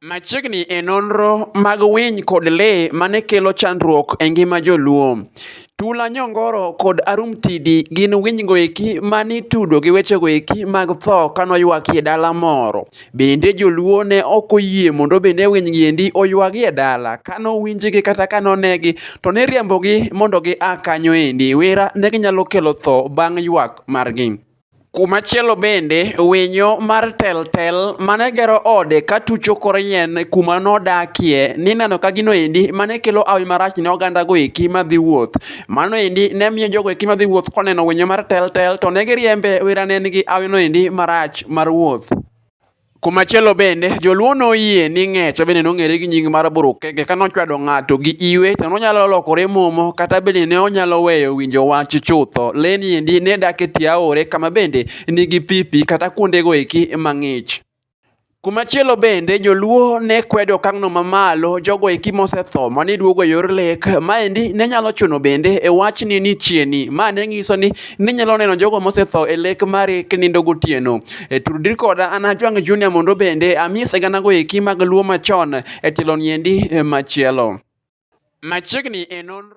Machiegni e nonro mag winy kod lee mane kelo chandruok e ngima joluo. Tula nyongoro kod arumtidi gin winy goeki manitudo gi weche goeki mag tho kanoywakie dala moro. Bende joluo ne ok oyie mondo bende winy giendi oywagie dala. Kanowinjgi kata kanonegi to niriembogi mondo gia kanyo endi. Wira ne ginyalo kelo tho bang' ywak margi. Kumachielo bende, winyo mar tel tel mane gero ode katucho kor yien kuma nodakie nineno ka gino endi mane kelo hawi marach ne oganda go eki madhi wuoth. Mano endi ne miyo jogo eki madhi wuoth koneno winyo mar tel tel to ne giriembe wira ne en gi hawi no endi marach mar wuoth. Kumachielo bende, joluo noyie ni ng'echo bende nong'ere gi nying mar burukenge ka nochwado ng'ato gi iwe to nonyalo lokore momo kata bende ne onyalo weyo winjo wach chutho. Lee ni endi ne dak e tie aore kama bende nigi pi pi kata kuondego eki mang'ich. Kumachielo bende joluo ne kwedo okang'no mamalo jogo eki mosetho maniduogo e yor lek. Maendi ne nyalo chuno bende e wachni ni chieni. Ma ne nyiso ni ninyalo neno jogo mosetho e lek mari kinindo gotieno. E tudri koda an Ajwang' Junior mondo bende amiyi sigana go eki mag luo machon e tielo niendi machielo. Machiegni e nonro.